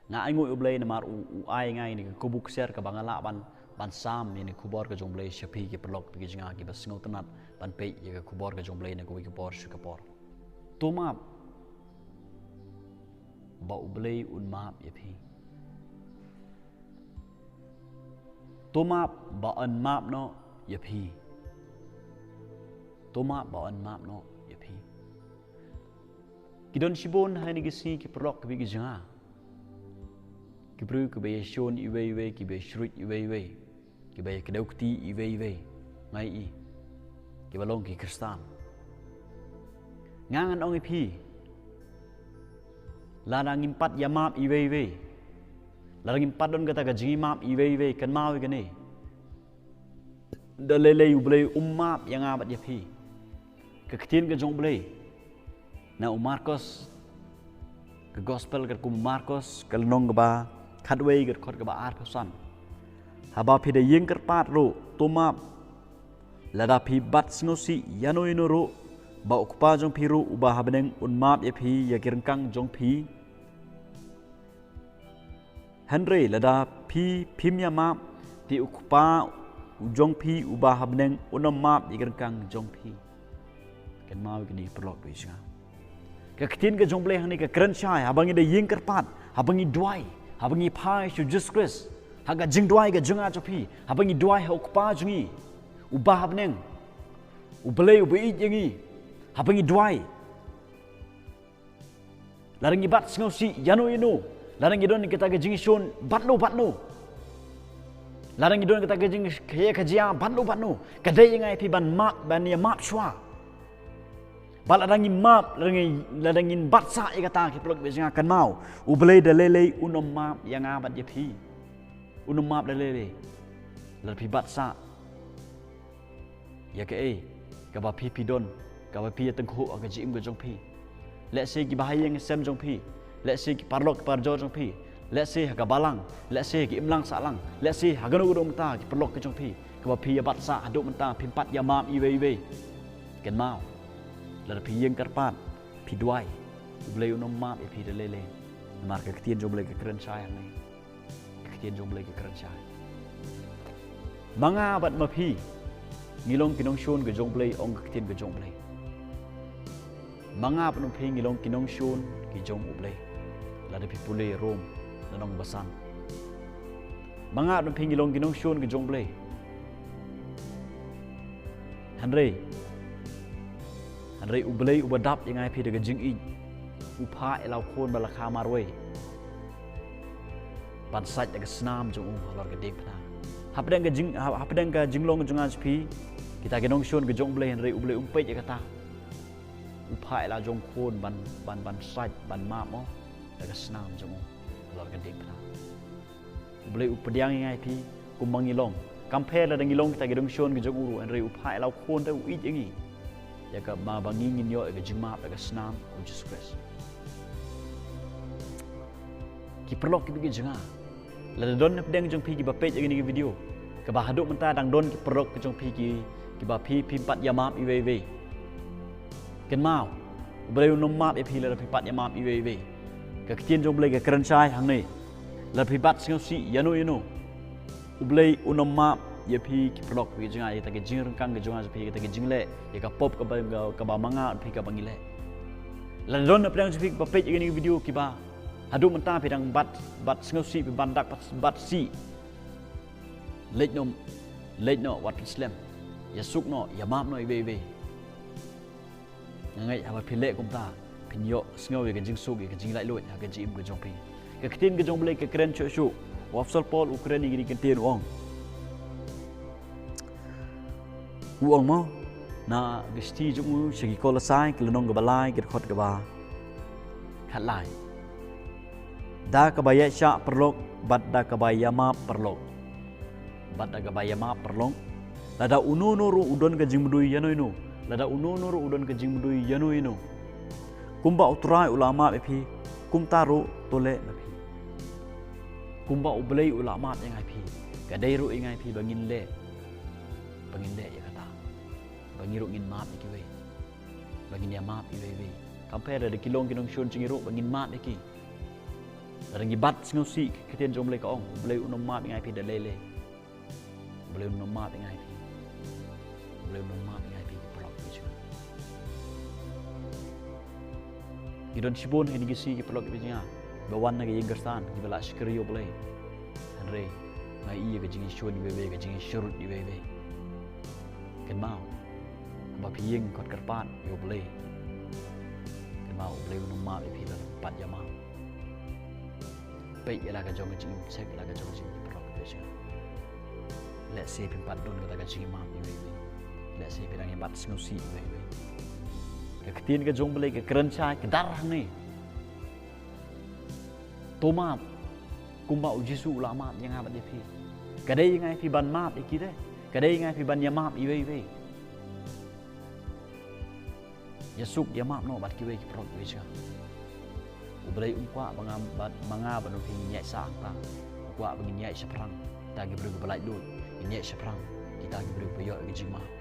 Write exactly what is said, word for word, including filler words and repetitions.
Nga ainguh ïa U Blei namar u, u ai ïa nga ïa kane ka kabu ksiar kaba nga lah ban, ban sam ïa kane ka khubor ka jong U Blei sha phi ki paralok bad ki jong nga kiba sngewtynnat ban peit ïa ka khubor ka jong U Blei na kawei ka por sha ka por. To map ba U Blei un map ïa phi. To map ba yn map noh ïa phi. To map ba yn map noh ïa phi. Ki don shibun ha kine ki sngi ki paralok kiba ïeit ki jong nga. Ki briew kiba ïashun iwei iwei, kiba ïashruid iwei iwei, kiba ïakdew kti iwei iwei. Nga ïohi kiba long ki Khristan. Nga ngan ong ïa phi, lada ngim pat ïamap iwei iwei, lada ngim pat don kata ka jingïamap iwei iwei, kynmaw ïa kane. Da lei lei U Blei um map ïa nga bad ïa phi. Ka ktien ka jong U Blei na u Markos, ka gospel katkum u Markos, ka lynnong kaba khatwei, ka dkhot kaba arphew san. Haba phi da ïeng kyrpad ruh, to map lada phi bat sngewsih ïano ïano ruh, ba U Kpa jong phi ruh uba ha bneng un map ïa phi ïa ki ryngkang jong phi. Hynrei lada phi phim ïamap, te U Kpa u jong phi uba ha bneng un ym map ïa ki ryngkang jong phi. Kynmaw ïa kine, paralok bad ki jong nga. Ka ktien ka jong U Blei hangne ka kren shai, haba ngi da ïeng kyrpad, haba ngi duwai, haba ngi phai sha U Jisu Khrist ha ka jingduwai ka jong nga jong phi, haba ngi duwai ha U Kpa jong ngi uba ha bneng, U Blei uba ïeit ïa ngi, haba ngi duwai, lada ngi bat sngewsih ïano ïano, lada ngi don kata ka jingïashun batno batno, lada ngi don kata ka jingkhia khajia batno batno, ka dei ïa nga ïa phi ban map, ban ïamap shuwa. Bad lada ngim map, lada ngi, lada ngim bat sah ïa kata, ki paralok bad ki jong nga, kynmaw, U Blei da lei lei un ym map ïa nga bad ïa phi. Un ym map da lei lei. Lada phi bat sah ïa kaei kaba phi phi don, kaba phi ïatyngkhuh ha ka jingim ka jong phi. Lehse kiba ha ïing ha sem jong phi, lehse ki paralok ki parajor jong phi, lehse ha ka balang, lehse ha ka imlang sahlang, lehse ha kano kano ka bynta, ki paralok ka jong phi, kaba phi ïabat sah haduh mynta phim pat ïamap iwei iwei. Kynmaw, lada phi ïeng kyrpad, phi duwai, U Blei un ym map ïa phi da lei lei. Namar ka ktien jong U Blei ka kren shai hangne. Ka ktien jong U Blei ka kren shai. Ma nga bad ma phi ngi long ki nongshun ki jong U Blei, ong ka ktien ka jong U Blei. Ma nga bad ma phi ngi long ki nongshun ki jong U Blei. Lada phi pule Rom, lynnong ba san. Ma nga bad ma phi ngi long ki nongshun ki jong U Blei. Hynrei, hynrei U Blei uba dap ïa nga ïa phi da ka jingïeit, u phah ïa la u khun ba la kha marwei, ban sait da ka snam jong u halor ka diengphna. Hapdeng ka jing, ha-, hapdeng ka jinglong jong nga jong phi, kita ki nongshun ki jong U Blei, hynrei U Blei um peit ïa kata. U phah ïa la jong u khun ban, ban, ban sait, ban map mo da ka snam jong u halor ka diengphna. U Blei u pdiang ïa nga ïa phi kumba ngi long. Kam pher lada ngi long kita ki nongshun ki jong u ruh, hynrei u phah ïa la u khun te u ïeit ïa ngi, ïa kaba ngi ngin ïoh ïa ka jingmap da ka snam U Jisu Khrist. Ki paralok kiba ïeit ki jong nga, lada don na pdeng jong phi kiba peit ïa kane ka video, kaba haduh mynta dang don ki paralok ki jong phi ki, kiba phi phim pat ïamap iwei iwei, kynmaw, U Blei un ym map ïa phi lada phi pat ïamap iwei iwei. Ka ktien jong U Blei ka kren shai hangne, lada phi bat sngewsih ïano ïano, U Blei un ym map ïa phi, ki paralok ki jong nga, ïa kita ki jingryngkang ki jong nga jong phi, ïa kita ki jingleh, ïa ka pop kaba, kaba ma nga bad phi kaba ngi leh. Lada don na pdeng jong phi kiba peit ïa kane ka video kiba haduh mynta phi dang bat, bat sngewsih, phi ban dak bat, bat sih, leit noh, leit noh, wat pynslem. Ïasuk noh, ïamap noh iwei iwei. Nga ngeit haba phi leh kumta, phin ïohsngew ïa ka jingsuk, ïa ka jinglaitluid ha ka jingim ka jong phi. Ka ktien ka jong U Blei ka kren shuh shuh. U Apostol Paul u kren ïa kine ki ktien, u ong, u ong mo, na ka shithi jong u sha ki Kolosai, ka lynnong kaba lai, ka dkhot kaba khatlai. Da kaba ïaishah paralok bad da kaba ïamap paralok. Bad da kaba ïamap paralok. Lada uno uno ruh u don ka jingmudui ïano ïano, lada uno uno ruh u don ka jingmudui ïano ïano, kumba U Trai u la map ïa phi, kumta ruh to leh ma phi. Kumba U Blei u la map ïa nga ïa phi, ka dei ruh ïa nga ïa phi ba ngin leh, ba ngin leh ïa kata. Ba ngi ruh ngin map ïa kiwei, ba ngin ïamap iwei iwei. Kam pher lada ki long ki nongshun jong ngi ruh, ba ngin map ïa ki. Lada ngi bat sngewsih, ka ktien jong U Blei ka ong, U Blei un ym map ïa ngi phi da lei lei. U Blei un ym map ïa ngi phi. U Blei un ym map ïa ngi phi, ki paralok kiba jong nga. Ngi don shibun ha kine ki sngi, ki paralok kiba jong nga, ba wan na ka ïing Khristan, kiba la shakri ïa U Blei. Hynrei nga ïohi ïa ka jingshun iwei iwei, ka jingsharud iwei iwei. Kynmaw, ba phi ïeng kot kyrpad ïa U Blei, kynmaw, U Blei un ym map ïa phi lada phim pat ïa map. Peit ïa la ka jong ka jingim, check ïa la ka jong ka jingim, ki paralok kiba jong nga. Lehse phim pat don kata ka jingim map iwei iwei. Lehse phi dang ïa bat sngewsih iwei iwei. Ka ktien ka jong U Blei ka kren shai kdar hangne. To map kumba U Jisu u la map ïa nga bad ïa phi. Ka dei ïa ngi phi ban map ïa ki de. Ka dei ïa ngi phi ban ïa map iwei iwei. Ïa suk ïa map noh bad kiwei, ki paralok kiba jong nga. U Blei um kwah ba nga bad, ma nga bad ma phi ngin ïaid sah hangta. U kwah ba ngin ïaid shaphrang kita ki briew kiba laitluid, ngin ïaid shaphrang kita ki briew ba ïoh ïa ka jingmap.